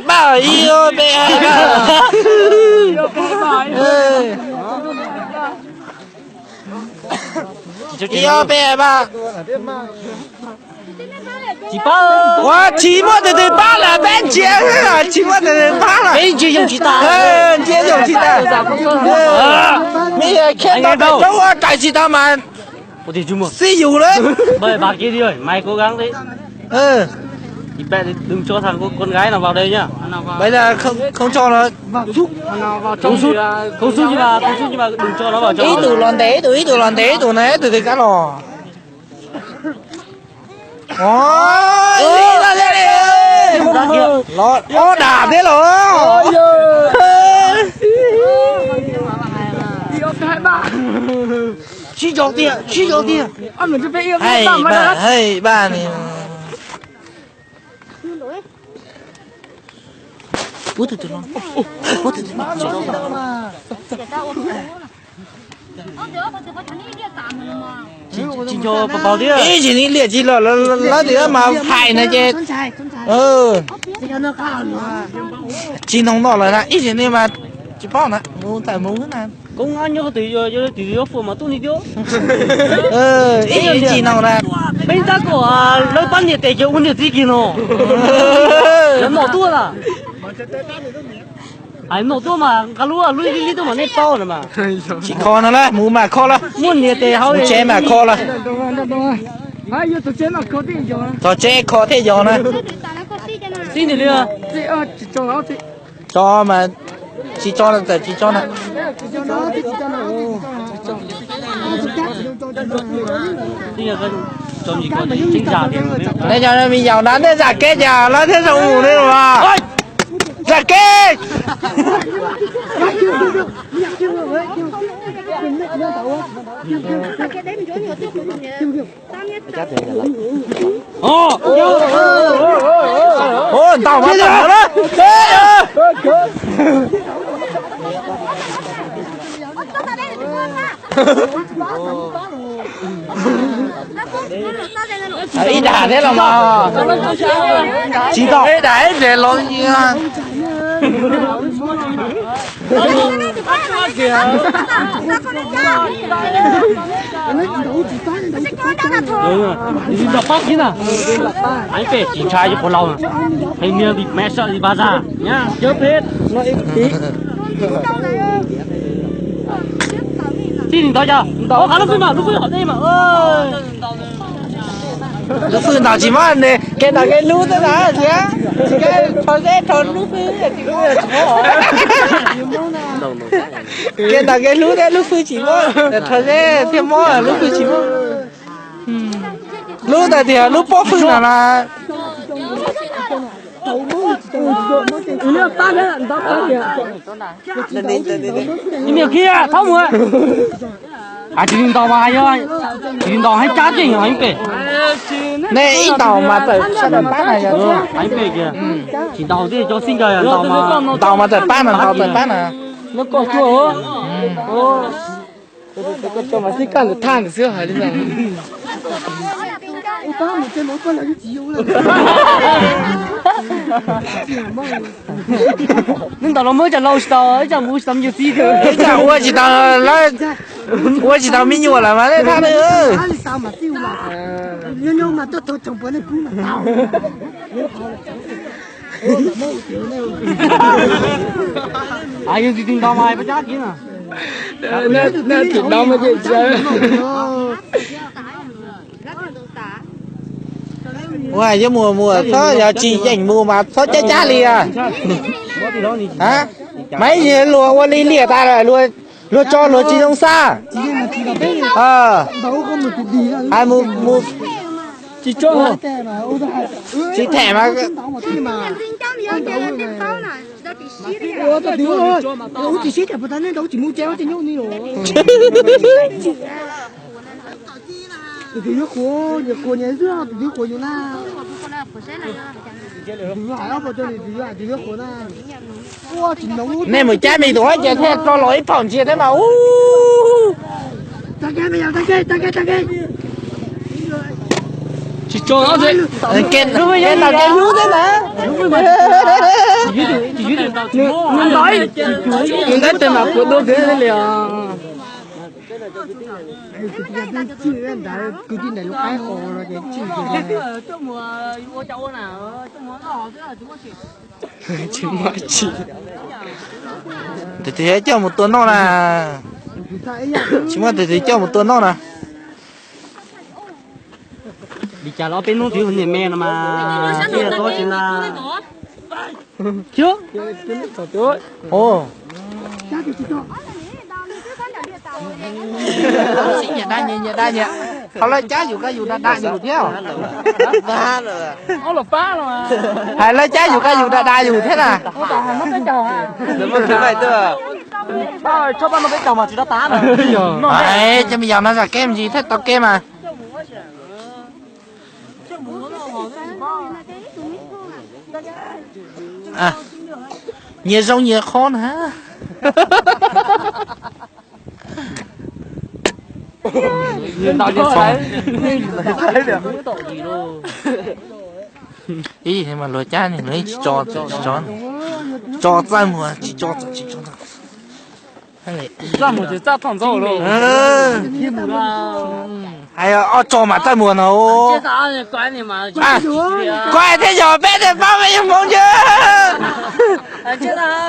Paj, ib ob peb paj. Ib ob peb paj. Ua tsis muaj tus twg pab lawm, peb ntsia, tsis muaj tus twg pab lawm. Ntsia yoog tsis tas. Ntsia yoog tsis tas. Mej kheb tau tais roob ua rais tsis tau mas xib yus lawm. Ib tug los ntes ib tug, ib tug los ntes ib tug, ib tug twg kab los. Ob dam thiab los. Sib zog tiag, sib zog tiag. Hais paj, hais paj ni. Puab tus twg no, puab tus twg no. Tsis nco paus paus thiab. Ib tsis ni liam tsis los lawv tias mas hais na ces. Tsis noog noj lawm na, ib tsis ni mas tsis paub na, mus tawm mus na. Koob ab nyob qhov twg, yog leej twg yuav fuam mas tuaj ni thiab. Ib tsis ni tsis noog na. Peb tab tom lawv pab niam tes ces ua niam txiv kiag no. Lawv nom tuaj lawm. Hais nom tuaj mas nqa lub lub ib lib tuaj mas nej paub na mas. Tsis kho no lawm, mus mas kho lawm. Muaj niam tes hauv tsev mas kho lawm. Txog tsev kho thiaj yog na. Xib nws li. Tso mas tsis tso na, txawm tsis tso na. Nej cov me nyuam na, nej zam kev cas lawv thiaj zoo mus ne los. Zam kev. Ntaus mas ntaus na. Ib dam thiab los mas. Tsis tau ib dam ib tes los. Ntaus pab kiag na. Ib pem tsis ntshai yuav puas laus. Hais niag vim mẹ sợ gì bà già nhá, chớ phết. Txij li ntawd yog ntau qhov lub fwj mas lub fwj hom dej mas. Lub fwj ntaus tsis mob ne, kev ntaus kev hlub xwb na, tsis, tsis kev rho zeb rho lub fwj tsis mob. Kev ntaus kev hlub thiab lub fwj tsis mob, rho zeb thiaj mob, lub fwj tsis mob. Lub ntawd tias lub pob fwj no na. Ib niag kiag thaub mus. Tsis li ntaus mas yog, tsis li ntaus heev cab tseem yog heev pem. Nej ib ntaus mas tawm sab tawm pab na yog. Heev pem kiag. Tsis ntaus thiaj cov xib ncaws ntaus mas. Ntaus mas tawm pab na, ntaus tawm pab na. Koj cua mas xib kaj ntawm thaj ntawm xwb hais li ntawd. Neb ntaus los muab ib tsam laus tsis tau, ib tsam mus tsis tau me nyuam txiv. Ib tsam ua tsis tau, ua tsis tau me nyuam lawm mas nej thaj na. Yog tus twg ntaus mas pab cab kiag na. Tus ntaus mas ces ua yuav mus mus txhob, yog tsis yeem mus mas txhob cab cab li. Mas ib yam luag ua li liam tas lawm, luag tso luag tsis zoo xab. Hais mus, mus, tsis them mas. Nej mus cab me tus hab ces thiaj tso los ib phaum ntsia thiab mas ub. Tsis tso, kev ntaus kev hlub thiab na. Nws ntaus ib, nws ntaus tes mas puas dua kiag li os. Tsis muaj tsis. Tus twg coj mus tua noj na? Tsis muaj tus twg coj mus tua noj na. Li cas los peb hnub twg niam me no mas thiaj tau tsis na. Nyias dab nyias, nyias dab nyias. Qhov lawv cab yus koj yus da da yus thiab. Hais lawv cab yus koj yus da da yus thiab na. Cov me nyuam no zam kev me ntsis thiaj tau kev mas. Nyias zoo nyias qhov na. Ib mas luag cab ne, luag tsis tso, tsis tso, tso txaj muag, tsis tso, tsis tso. Txaj muag tsis txaj thoj ntxov los. Hais ob tso mas txaj muag no. Kuv thiaj yog peb tej pab me nyuam Hmoob ntshe.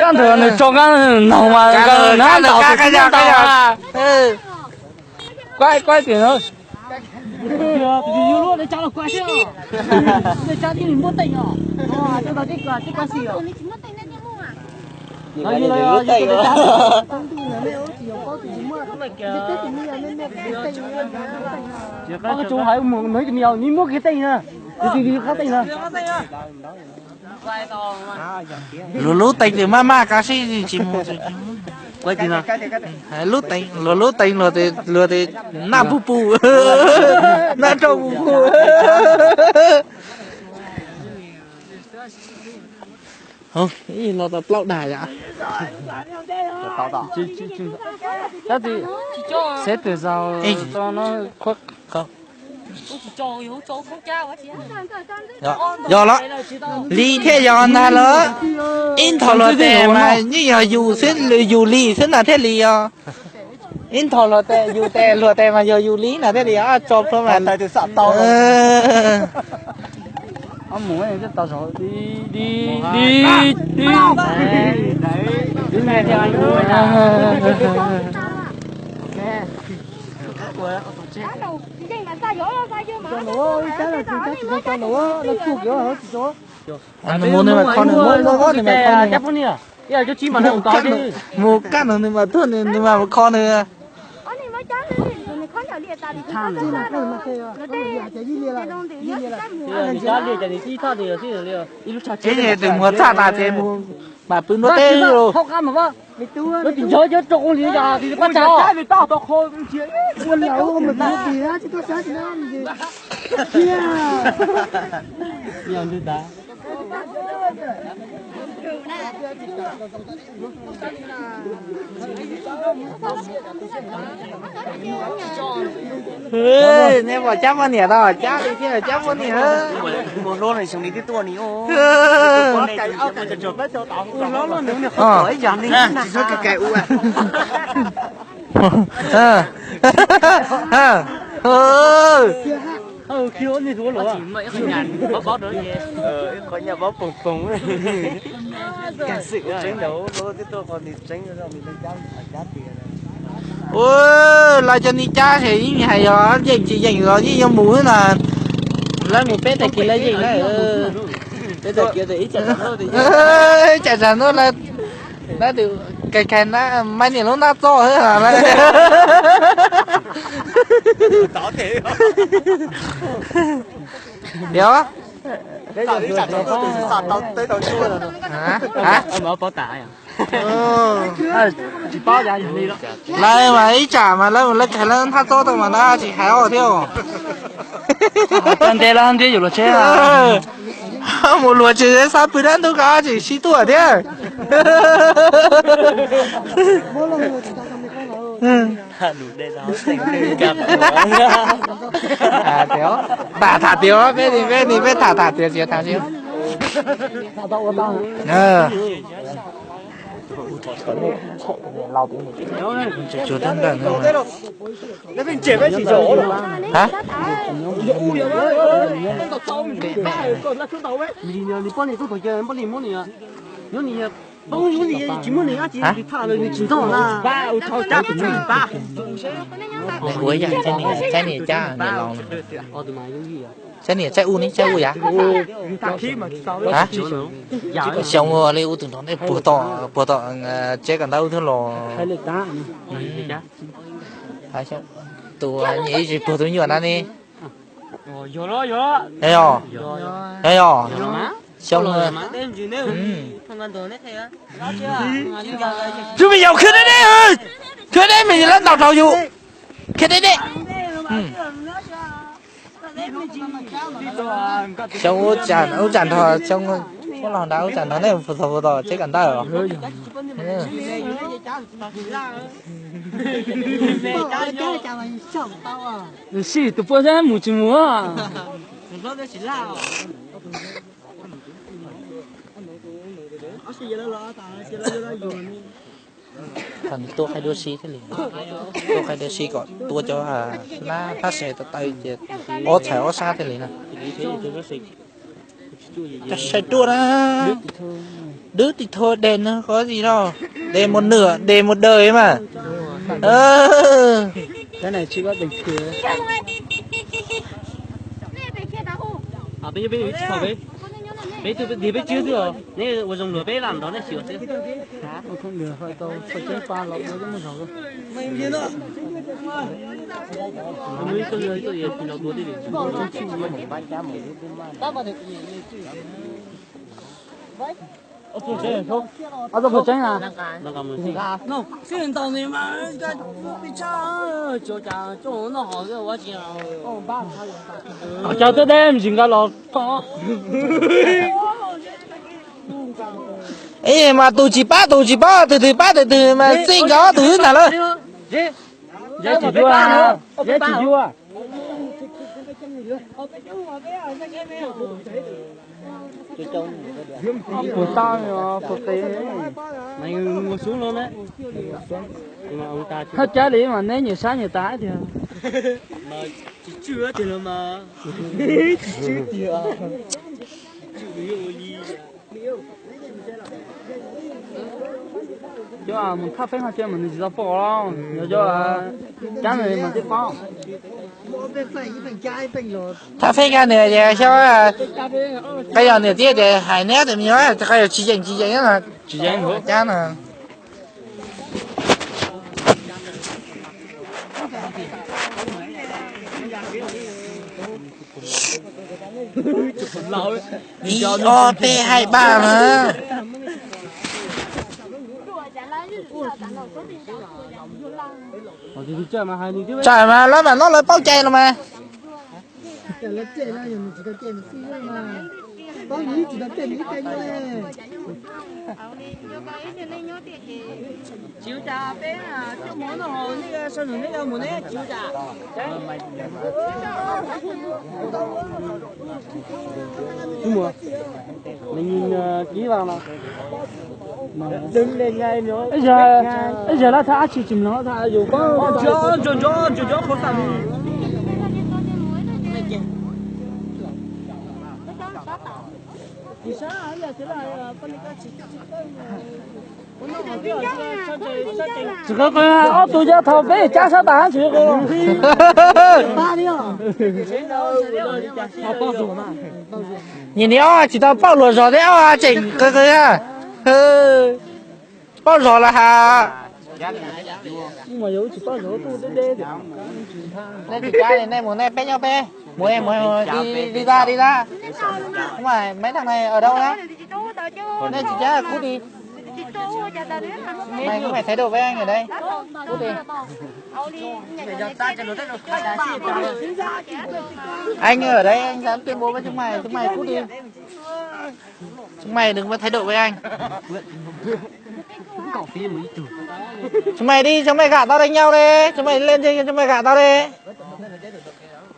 Kab ntawd nws tso kab noog mas na, ntawd kab ntawd. Kuv kuv tias no. Muab kiag teeb na. Luag lub teev tes maj maj kav sib tsis mus. Lub teev, luag lub teev luag tes naj puj puj, naj rau puj puj. Ib no tau plaub dag yom. Xev twg zaug no. Yog los, li thiaj yog ntag los. Ib nthos luag tes mas yeej yog yus xwb, yus li xwb na thiaj li os. Ib nthos luag tes, yus tes luag tes mas yog yus li na thiaj li os, tso plhuav mas. Nws mus nws mam kho nws, nws mam kho nws. Mus kaj nws, nws mam tuaj nws mam kho nws. Ib tus muag txaj tas ces mus mam pw nruab teb los. Nej pom cab poj niam tau, cab li thiab cab poj niam. Ua, lawv cov neeg cab ces yeej hais yog yeej tsis yeej los yeej yuav mus xwb na. Lawv mus peb tag kis lawv yeej na. Tsam tsam hnub lawv, lawv tus kais kais na, maiv niam lub nab txoj xwb lawv. Yog. Lawv mas ib tsam mas lawv mus lawv kais lawv nab txoj tau mas na tsis hais os thiab. Ntes lawv ntiab yus los tsheb. Mus luag tsis xav pw dab ntub kab tsis sib tuaj thiab. Tham tias peb ni peb ni peb tham tham tias txiav tham txiav. Tsuag tsuag tag nrho no. Ha? Ua yam txaij niam txaij u ne, txaij u yav? Xyoo ua li ua tus nrog nej puag tom, puag tom tsev kawm ntawv ub thiab los? Tus nyiam ib tsis puag tus me nyuam na ne. Yog, yog, yog. Xyoo, tus me nyuam khwv deb deb, khwv deb me lawv ntaus rau yus, khwv deb deb. Xyoo ub tsam nrho, xyoo ub los nrad ub tsam nrho nej puag tom, puag tom tsev kawm ntawv. Sij tus puab xab mus tsis mus. Thaum nws tua qaib dua si thiaj li, tua qaib dua si kom tua cov hnab hnab se tawv tawv ces ob txhais ob sab thiaj li na. Sai ruaj na. Dwb tim thua đèn nó có gì đâu. Đèn một nửa, đèn một đời mà. Peb twb, peb twb xwb os, neb ua zoo luag peb lam nrog neb xyuas xwb. Cov twb deb ntsis nqa los. Ej, mas tus tsis pab tus tsis paub, tus twg pab tus twg mas txij nkawd ob tug xwb ntag lawm. Zeb tsis yuav, Zeb tsis yuav. Puas tau, puas qis. Haj cab li mas neb nyiam sab nyiam tas tiag. Cov mus thaj feeb ho cia mas nws tsis tau pom, yog cov cab nws mas twb paub. Thaj feeb nka nws ces xyov, qee yog nws txiv tias hais neb tias me nyuam qee yog tsis yeem tsis yeem, tsis yeem cab no. Ib ob peb haib paj na. Tsam mas lawv mam noj lawv paub cai no mas. Ib zaug lawv thaij dab tsi tsis mloog, thaij yus paub. Tsis qhov qw, ob tug cov thaum peb cab sab tas tsis qhov qw. Nyem niam ob tsis tau pauj luag zog thiab, ob tseem qw qw. Pauj zog los has. Nej tsis cab li, nej mus nej peb nyob peb, mus mus li tab li tab. Maiv neeg na, ở đâu na? Nej tsis cab kub ti. Maiv, kub maiv thái độ với anh ở đây. Kub ti. Anh ở đây anh dám tuyên bố với chúng mày, chúng mày cút đi. Chúng mày đừng có thái độ với anh. Chúng mày đi, chúng mày gạ tao đánh nhau đi. Chúng mày lên trên, chúng mày gạ tao đi.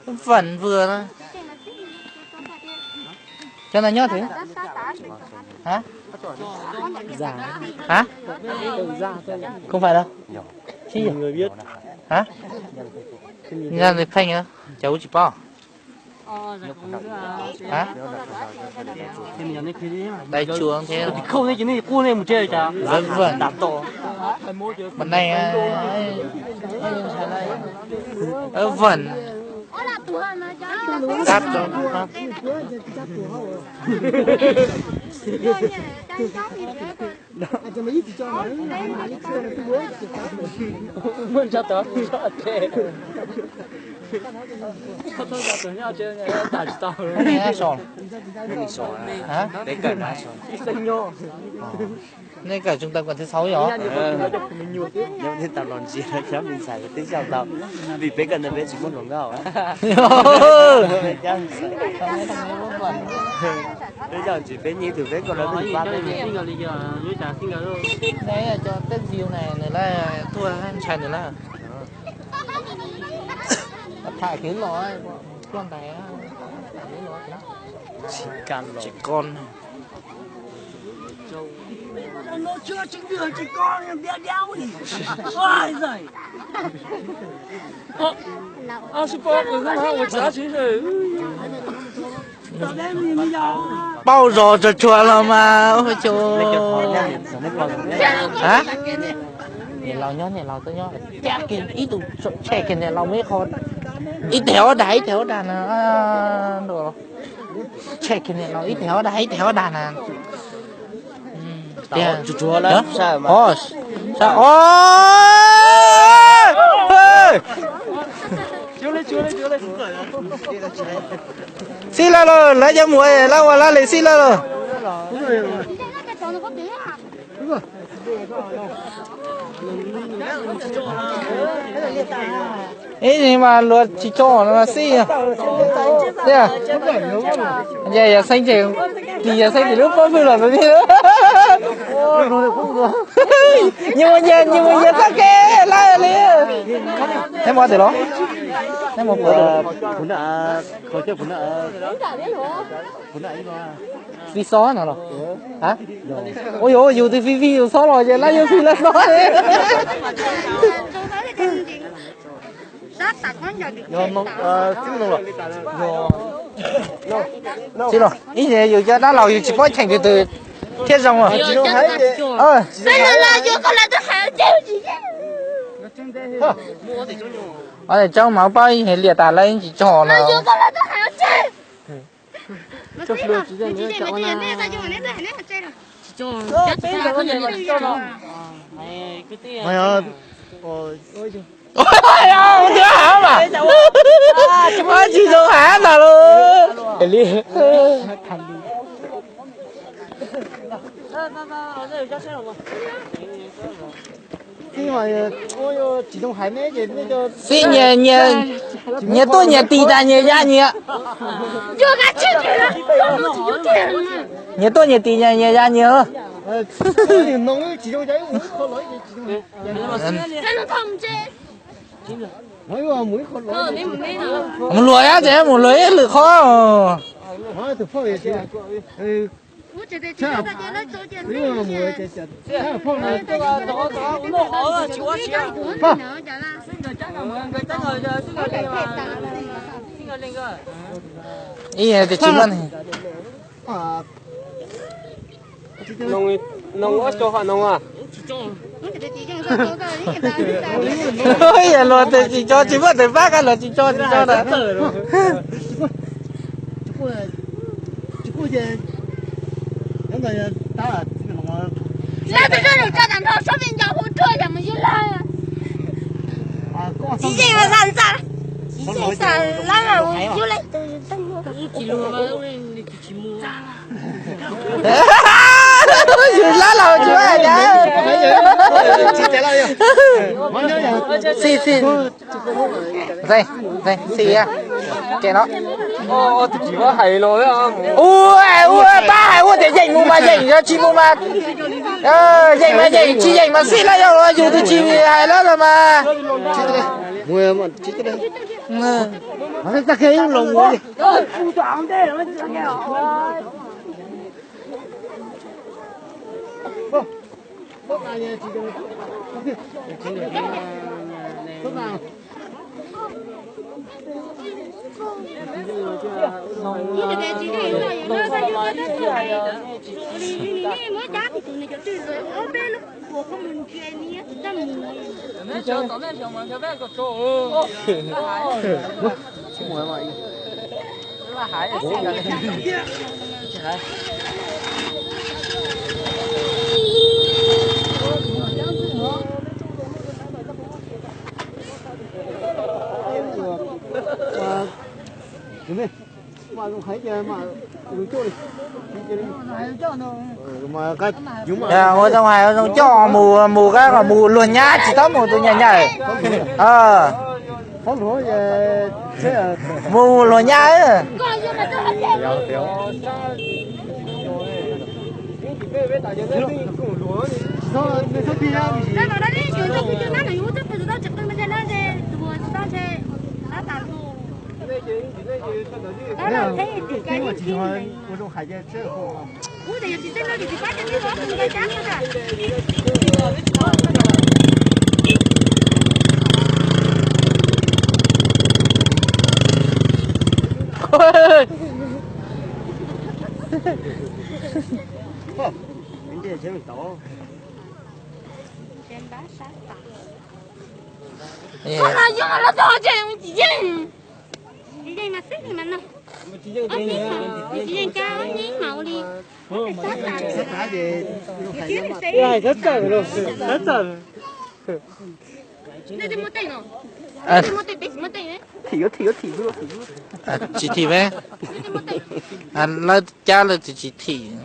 Vẫn vừa thôi. Cov no nyob twg? Hả? Hả? Không phải đâu. Chứ gì? Hả? Ra người Khanh hả? Cháu chỉ bao. Hả? Tay chuông thế. Vớ vẩn. Bên đây, ớ, vẩn. Tắt rồi. Muab tso tod tso ces. Thaum tsis tau. Hả? Ib xeem nyob. Nej kawm trung tâm quản lý sáu hả? Nyob thiab tau los ntsia cov me ntxhais twb xyaum tau, vim peb kawm ntawd peb tsis muaj hluas nkauj. Peb xyaum tsis peb nyiam tus peb kawm lawv twb pab peb. Cov teb view này nws lawv tuaj ntshai nws lawm. Tham khwv los tuaj ntais. Tsis koj. Pauj zog tsuag tsuag los mas. Niam laus nyob, niam laus twb nyob, ib tug tshem kiag niam laus muaj ib qho, ib teg ob dag ib teg ob dag na. Tshem kiag niam laus ib teg ob dag ib teg ob dag na. Tiag. Xib lawm los lawv cov muam lawv ua laj li xib lawm los. Ib ntsis mas luag tsis tso no mas xij. Ces yog xeeb ces, tis yog xeeb ces lub pob pwg los tus ni. Nyias mus nyias, nyias mus nyias txoj kev lawm li. Neb mus twg los? Neb mus puas? Fij xob no los? Ua yog yus twb fij fij yus xob los ces lawv yuav fij lawv xob li. Txij los ib yam yus cov dab laug yus tsis paub cheem yus tus thiaj zoo. Tsob mas paub ib yam liam tas lawv tsis tso no. Twb hav mas, tsis zoo hav ntag lauj. Li xij, nyias tuaj nyias tis tas nyias ya nyias. Nyias tuaj nyias tis nyias ya nyias. Mus luag ib ces mus luag ib lwm qhov. Ib tias tsis muaj. Yog luag tes tsis tso tsis muaj tes pab, luag tsis tso tsis tso na. Yus lab los tsis ua cas. Xij, xij. Xij, xij, xij, ces no. Ua, ua, pab hais ua tias yeem mus mas yeem, yog tsis mus mas, yeem mas yeem, tsis yeem mas xij lawm, yog yus twb tsis hais lawm los mas. Tag kis los mus. Ua zoo hais ua zoo coj mus, mus kab kom mus luag nyab tsis txhob mus tus nyam nyam. Mus luag nyab. Tsis thim me, lawv cab lawv tsis thim.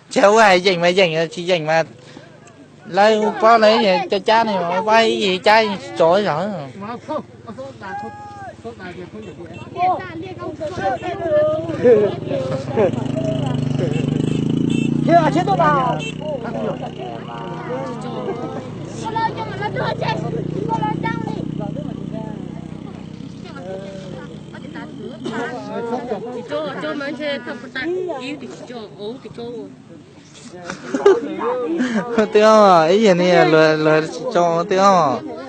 Tsis ua hais yeem mas yeem, tsis yeem mas lawv paub lawv cov cab ne, paub ib cab tsis tso zog. Twb ib yam li luag tsis tso twb os.